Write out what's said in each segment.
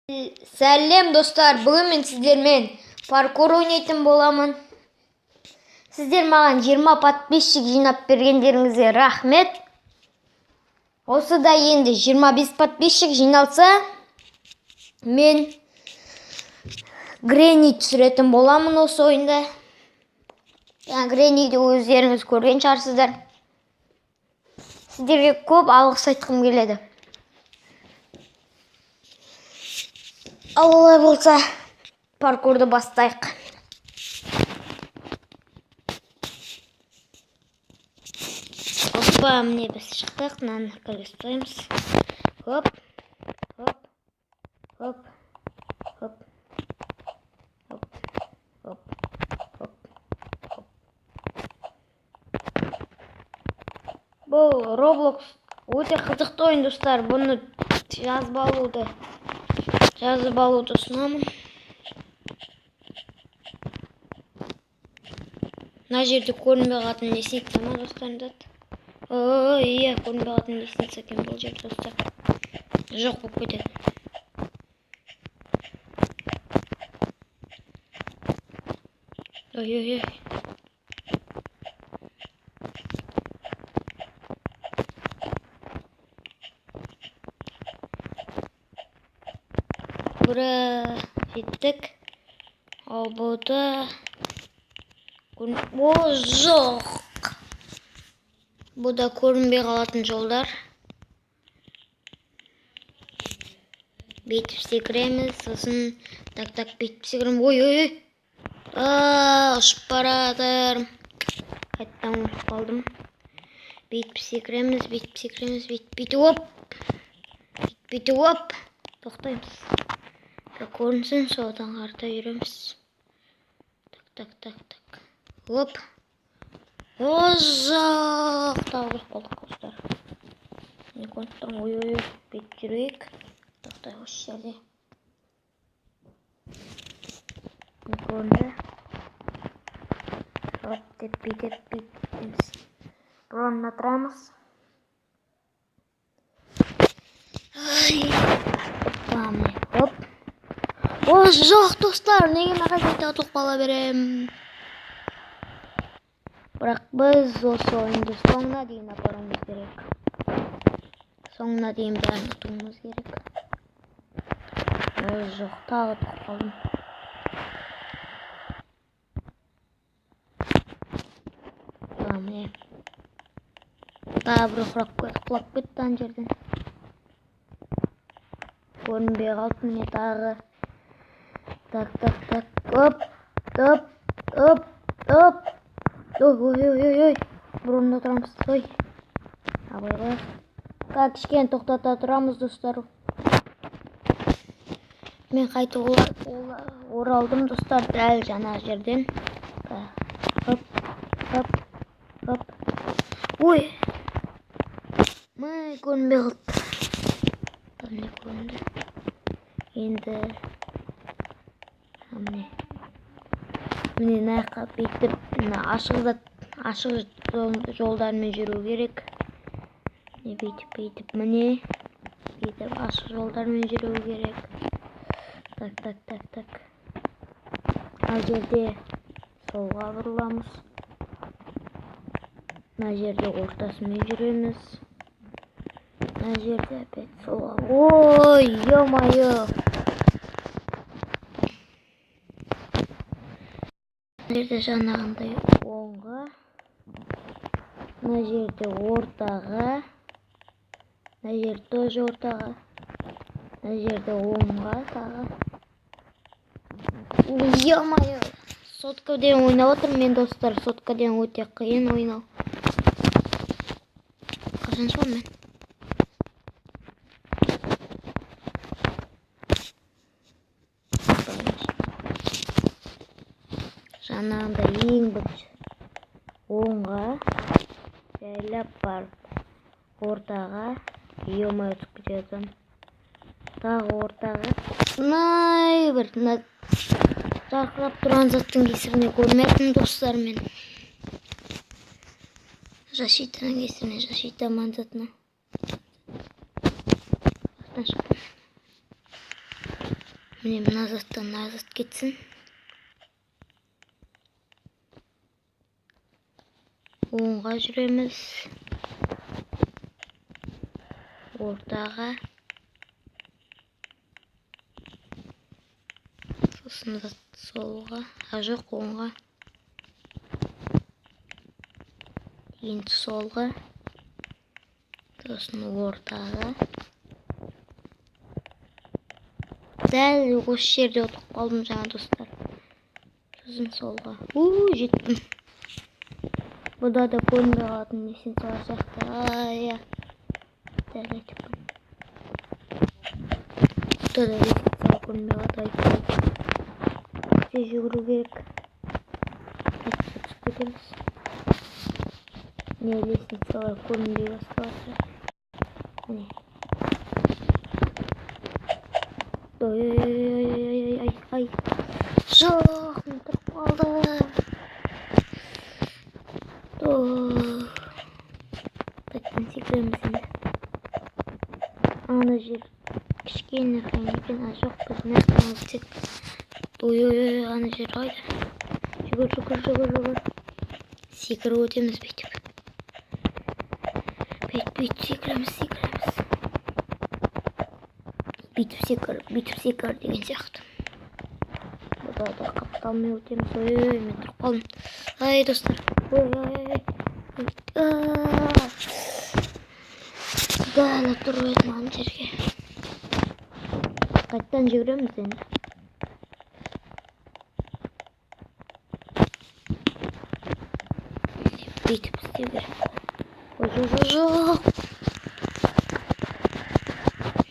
Сәлем достар, бүгін мен сіздермен паркур ойнайтын боламын. Сіздер маған 20 подписчик жинап бергендеріңізге рахмет. Осы да енді 25 подписчик жиналса, мен Гренни түсіретін боламын осы ойында. Гренниді өздеріңіз көрген шығарсыздар. Сіздерге көп алғыс айтқым келеді. Ал олай болса, паркурды бастайық. Опа, міне біз шықтық, мынаны кіргізіп тастаймыз. Хоп, хоп, хоп, хоп, хоп, хоп, хоп, хоп. Бұл Roblox өте қызықты ойын, достар. Бұны жазып алуды ұсынамын. Мына жерде көрінбей қалатын лестница ма, достар? Ой, иә, көрінбей қалатын лестница екен бұл жерде, достар. Жоқ болып кетеді. Ой, ой, ой. Ура, жеттік. Ал бұда о, жоқ. Бұда көрінбей қалатын жолдар. Бүйтіп секіреміз, сосын так так бүйтіп секіреміз. Ой, ой, ой. Ұшып баратыр. Қайтадан өліп қалдым. Бүйтіп секіреміз, бүйтіп секіреміз, бүйтіп, бүйтіп, оп. Бүйтіп, бүйтіп, оп. Тоқтаймыз. Көрінсін, содан қарата жүреміз. Так, так, так, так. Оп. О, жоқ. Тағы өліп қалдық, достар. Не көрініп тұр? Ой, ой, ой. Бүйтіп жүрейік. Тоқтай осы жерде. Не көрінді? Оп, деп бүйтіп, бүйтіп кетеміз. Бір орында тұрамыз. Ай, опа, міне. Оп. О, жоқ, достар, неге мен қайта ұтылып қала беремін? Бірақ біз осы ойынды соңына дейін апаруымыз керек. Соңына дейін бәрін ұтуымыз керек. О, жоқ, тағы ұтылып қалдым. Міне. Тағы бір құлап кетті ана жерден. Көрінбей қалды, міне тағы. Так, так, так. Оп, оп, оп, оп. Ой, ой, ой, ой, ой. Бір орында тұрамыз. Ой. Абай қояйық. Так, кішкене тоқтата тұрамыз, достар. Мен қайтып оралдым, достар, дәл жаңа жерден. Оп, оп, оп. Ой. Міне көрінбей қалды. Міне көрінді. Енді міне. Міне мына жаққа бүйтіп, мына ашық зат, ашық жолдармен жүру керек. Міне бүйтіп, бүйтіп, міне бүйтіп ашық жолдармен жүру керек. Так, так, так, так. Мына жерде солға бұрыламыз. Мына жерде ортасымен жүреміз. Мына жерде опять солға. Ой, ё-моё. Мына жерде жаңағындай оңға, мына жерде ортаға, мына жерде тоже ортаға, мына жерде оңға тағы. Ё-моё, соткадан ойнап отырмын мен, достар. Соткадан өте қиын ойнау. Қашан шығамын мен? Жаңағындай ең бірінші оңға жайлап барып ортаға, ё-моё, түсіп кете жатамын. Тағы ортаға. Мынай бір мына жарқырап тұрған заттың кесіріне көрмедім, достар, мен. Защитаның кесіріне, защита мандатына. Астан шықтым. Міне, мына заттан мына зат кетсін. Оңға жүреміз. Ортаға. Сосын солға. А жоқ, оңға. Енді солға. Сосын ортаға. Дәл осы жерде отырып қалдым жаңа, достар. Сосын солға. Жеттім. Бұда да көрінбей қалатын лестницалар сияқты. Ай, дәл айтыппын. Бұда да лестницалар көрінбей қалады. Тез жүгіру керек. Әйтпесе түсіп кетеміз. Міне, лестницалар көрінбей бастап жатыр. Міне. Ой, ой, ой, ой, ой. Жоқ, мен тұрып қалдым. Қайтадан секіреміз енді. Ана жер кішкене қиын екен. А жоқ, біз мына жақтан өтсек. Ой, ой, ой, ана жер қайда? Жүгір, жүгір, жүгір, жүгір. Секіріп өтеміз бүйтіп. Бүйтіп, бүйтіп секіреміз, секіреміз. Бүйтіп секір, бүйтіп секір деген сияқты. Бұда да қапталмай өтеміз. Ой, ой, мен тұрып қалдым. Ай, достар. Ой, ой, ой. Дәл тұрып едім ана жерге. Қайтадан жүгіреміз енді. Бүйтіп істеу керек. Ой, жоқ, жоқ, жоқ.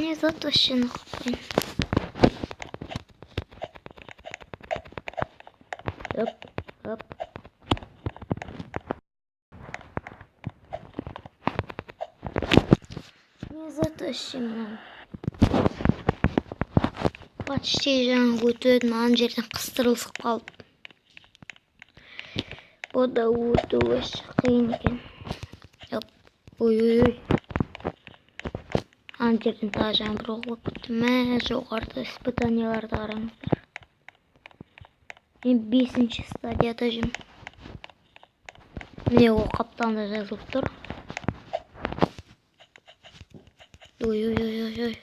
Не зат вообще нахуй. Оп, оп. Не зат вообще мынау. Почти жаңа өтіп едім, ана жерден қыстырылысып қалып. Бұ да өту вообще қиын екен. Оп, ой, ой, ой. Ана жерден тағы жаңбыр құлап кетті. Мә, жоғарыда испытанияларды қараңыздар. Мен 5-ші стадияда жүрмін. Міне, ол қапталында жазылып тұр. Ой, ой, ой, ой, ой.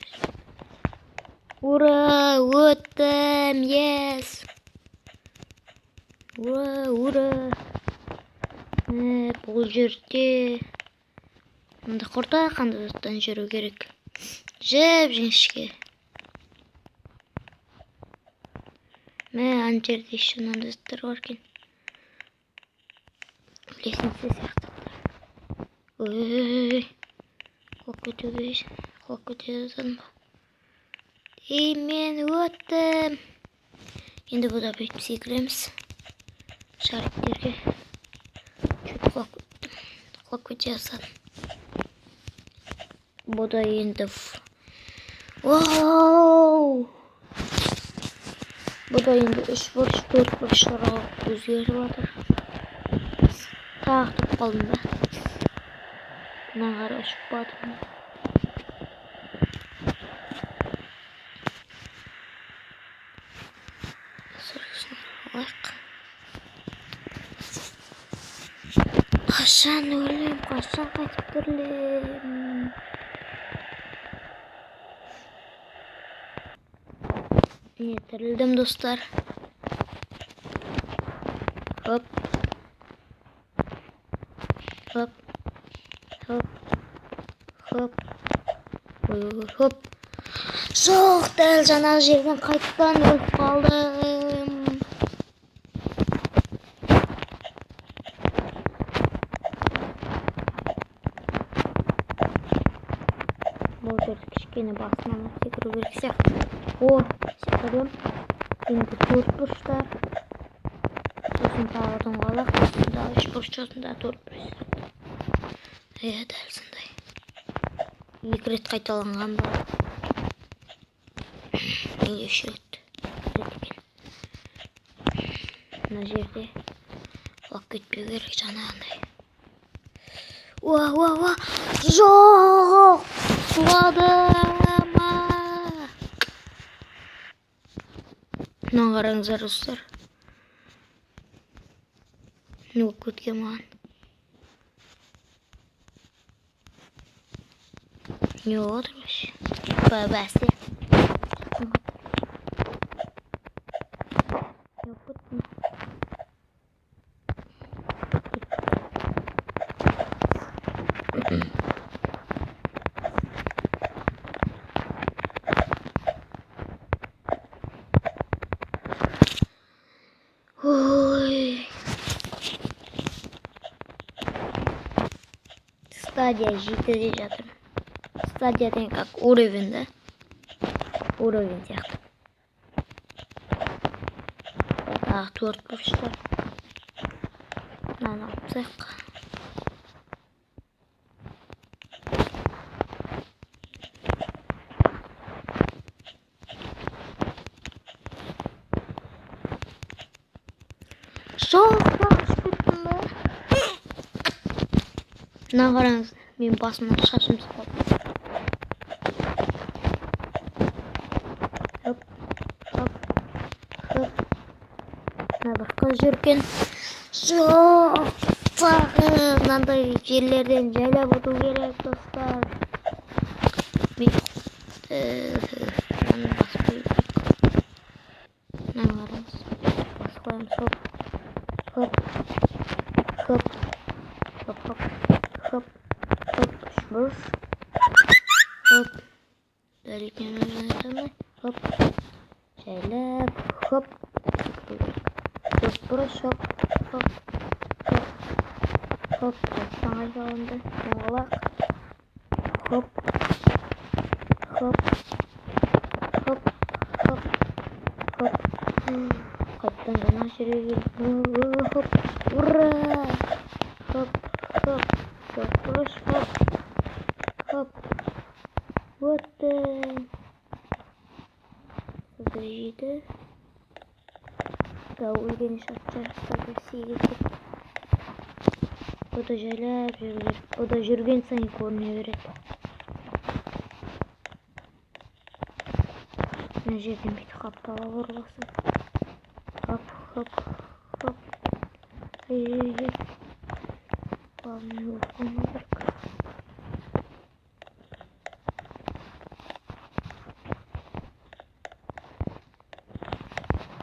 Ура, өттім, ес. Ура, ура. Бұл жерде мында құртақандай заттан жүру керек. Жіп жіңішке. Мә, ана жерде еще мынандай заттар бар екен. Лестница сияқты. Ой, ой, ой, ой. Құлап кетуге, құлап кете жаздадым ба? Ей, мен өттім. Енді бұда бүйтіп секіреміз. Шариктерге. Чуть құлап кеттім. Құлап кете жаздадым. Бұда енді вау! Бұда енді 3 бұрыш, 4 бұрыштарға өзгеріп жатыр. Тағы тұрып қалдым ба? Мына қарай ұшып батырмын. Қашан өлем, қашан қайтып тірілем? Міне, тірілдім, достар. Хоп. Хоп. Хоп. Хоп. Ой, ой, хоп. Жоқ, дәл жаңағы жерден қайтадан өліп қалдым. Бұл жерді кішкене басынан секіру керек сияқты. О, секірдім. Енді 4 бұрыштар. Сосын тағы доңғалақ, сосын тағы 3 бұрыш, сосын тағы 4 бұрыш. Иә, дәл сондай. 2 рет қайталанған ба? Менде 3 рет екен. Мына жерде құлап кетпеу керек жаңағындай. Уа, уа, уа! Жоқ! Құладым! Мынаны қараңыздар, достар. Не болып кеткен маған? Не болып отыр вообще? Бәсе. Не болып кетті? Ой. Стадия 7-де жатырмын. Стадия деген как уровень, да? Уровень сияқты. Тағы 4 бұрыштар. Мынаны алып тастайық. Жоқ, ұшып кеттім ба? Мына қараңыз, мен басымнан шашым түсіп қалды. Хоп, хоп, хоп. Мына бір қыз жүр екен. Жоқ, тағы мынандай жерлерден жайлап өту керек, достар. Мен мынаны басып қою керек. Мынаны қараңыз. Басып қоямыз, хоп. Хоп, хоп, хоп, хоп, хоп, хоп, үшбұрыш, хоп, дәл хоп, жайлап, хоп, төртбұрыш, хоп, хоп, хоп, хоп, жақтан қайталанды, доңғалақ, хоп, хоп, хоп, хоп, хоп, қайтадан жаңа жерге келдік. Хоп, ура! Хоп, хоп, төртбұрыш, хоп, хоп, өттім. 7. Daha өлген шатта 8 деп. Бұда жайлап жүру керек. Бұда жүрген сайын көріне береді. Мына жерден бүйтіп қаптала бұрыласың. Хоп, хоп, хоп. Ай, ай, ай. Главное, өліп қалмау керек.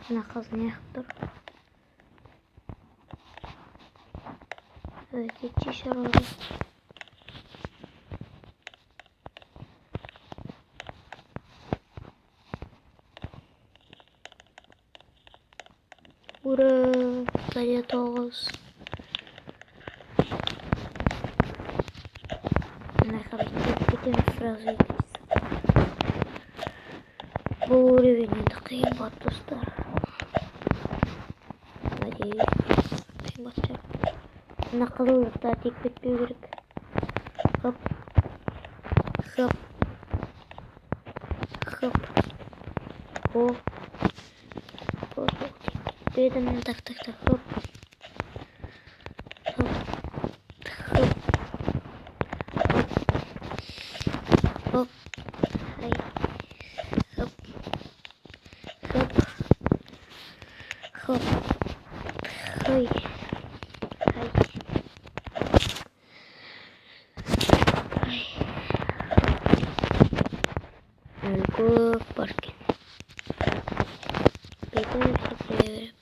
Мына қыз неғып тұр? Өте шаруа. Ура! Стадия 9. Мына қарай кетеміз сразу екіншісі. Бұл уровень енді қиын болады, достар. Надеюсь, қиын болады шығар. Мына қызылдықта тиіп кетпеу керек. Хоп, хоп, хоп. О, тиіп кетпедім. Так, так, так, хоп, хоп, хоп, хоп, ай, хоп, хоп, хоп, ой, ай, ай. Әлі көп бар екен. Бүйтіп секіре беріп.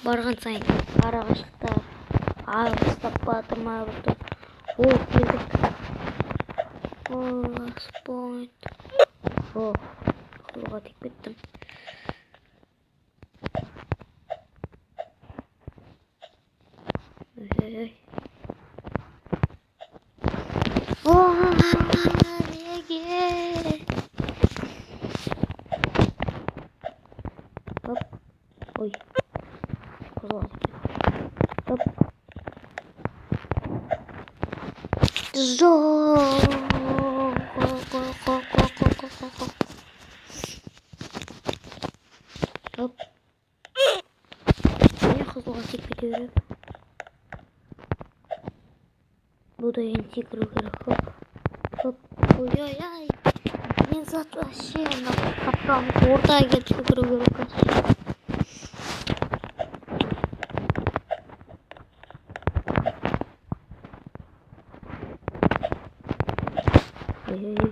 Барған сайын арақашықтар алыстап батыр ма бір. О, келдік. О, спойнт. О, қолға тиіп кеттім. Ой, ой. О, неге? Хоп. Ой. Қызылға тиіп кеттім. Хоп. Жоқ. Хоп. Не қызылға тиіп кете беремін. Бұл да енді секіру керек. Хоп, хоп, ой, ай. Мен зат вообще мына қапталып ортаға келіп секіру керек вообще. Ой-ой-ой.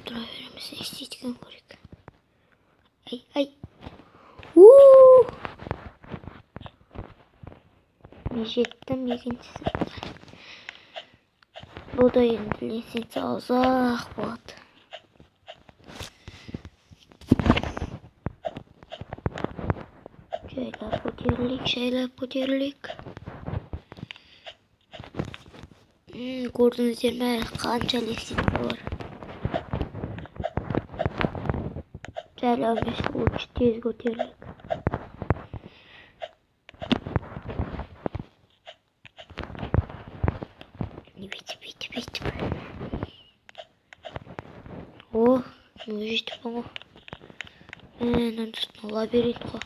Тұра береміз, не істейді екен көрейік. Ай, ай. Мен жеттім екінші сәтті. Бұл да енді лестница ұзақ болады. Жайлап көтерілейік, жайлап көтерілейік. Көрдіңіздер ме, қанша лестница бар. Жайлап емес, лучше тез көтерілейік. Бүйтіп, бүйтіп, бүйтіп. О, мен жетіппін ғой. Мынаның үстіне лабиринт қой.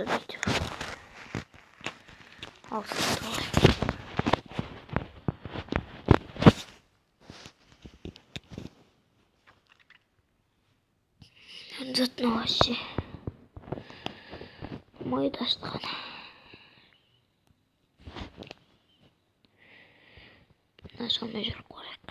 Бүйтіп. Алыстатып алайық. Мынаның үстіне вообще миды ашытқан. Мына жолмен жүріп көрейік.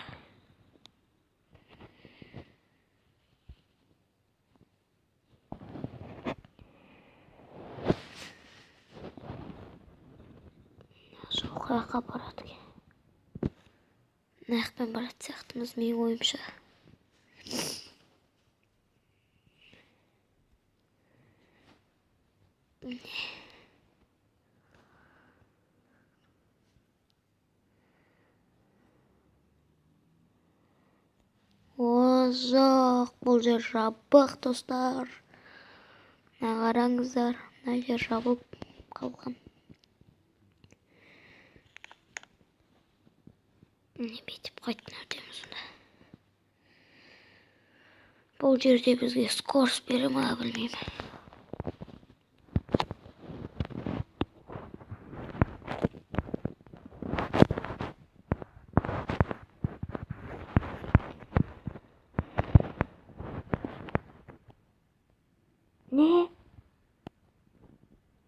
Мына жол қаяққа барады екен? Мына жақпен баратын сияқтымыз, менің ойымша. О, жоқ, бұл жер жабық, достар. Мына қараңыздар, мына жер жабылып қалған. Міне бүйтіп қайтадан өтеміз онда. Бұл жерде бізге скорость бере ма, білмеймін. Не?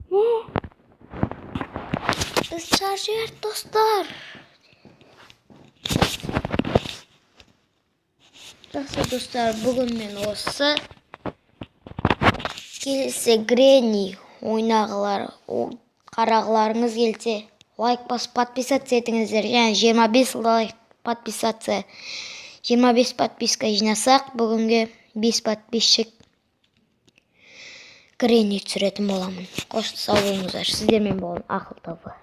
Не? Біз шар жібердік, достар. Жақсы, достар, бүгін мен осы келесі Гренни ойнағылар, қарағыларыңыз келсе, лайк басып подписаться етіңіздер. Және 25 лайк подписаться, 25 подписка жинасақ, бүгінге 5 подписчик Гренни түсіретін боламын. Қош, сау болыңыздар. Сіздермен болған Ақыл ТВ.